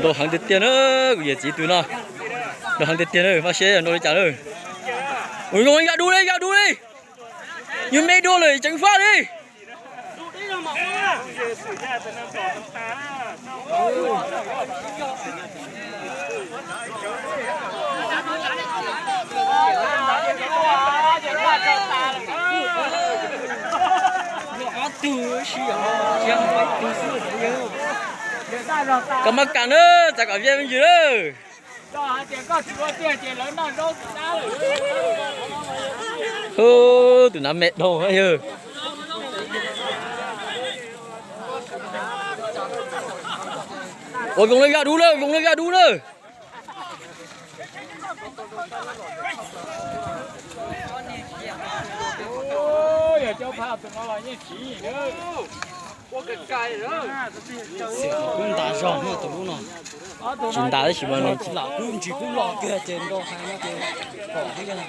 Nrau heev tiag tiag na, kuv yawm txiv tus no. Nrau heev tiag tiag na, mas seb nrau li cas na. Ua zoo, yaj dub li, yaj dub li. Yus me dua lawm tseem faj li. Koj maj kam na, txav kom viaj me ntsis na. Tus nav me dhau yawg. Ua zoo na, yaj dub na, zoo na, yaj dub na. Kuv ntas zog no, tus lub no. Tsis ntas tab sis mas nws tsis lam kub ntsis kub los kiag ces nrau hais no ces pom thiab.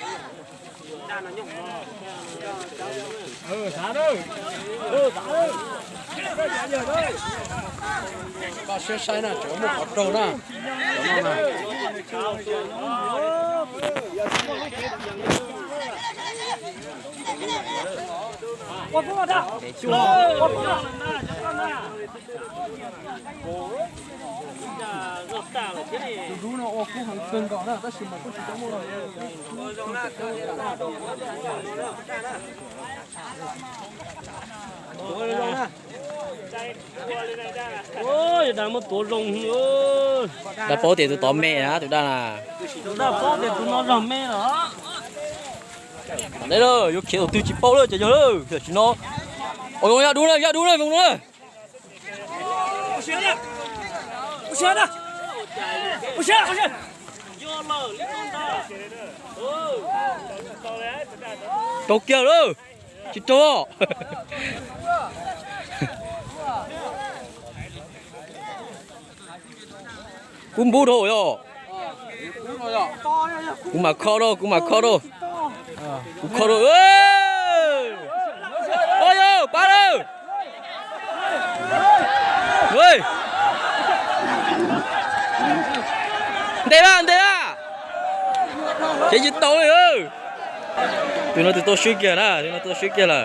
Koj siab saib na, tseem muaj qhov raug na. Tus dub no ua kub heev kawg nkaus na, tab sis mas kuj tsis tau muaj. Dab paub tias tus tod me na, tus dab na. Dab paub tias tus no zog me los. Dab lawm, yuav khiav tus twg tsis paub lawm ces yog lawm, tam sim no. Ua zoo, yaj dub na, yaj dub na, zoo na. Raug kiag lawm, tsis raug. Kub npub dhau yog. Kuv mam kho rau, kuv mam kho rau. Kuv kho rau. Yog pab lawm. Ntes lawm, ntes lawm. Ces tsis tau li. Tus no tus tau swb kiag na, tus no tau swb kiag lawm.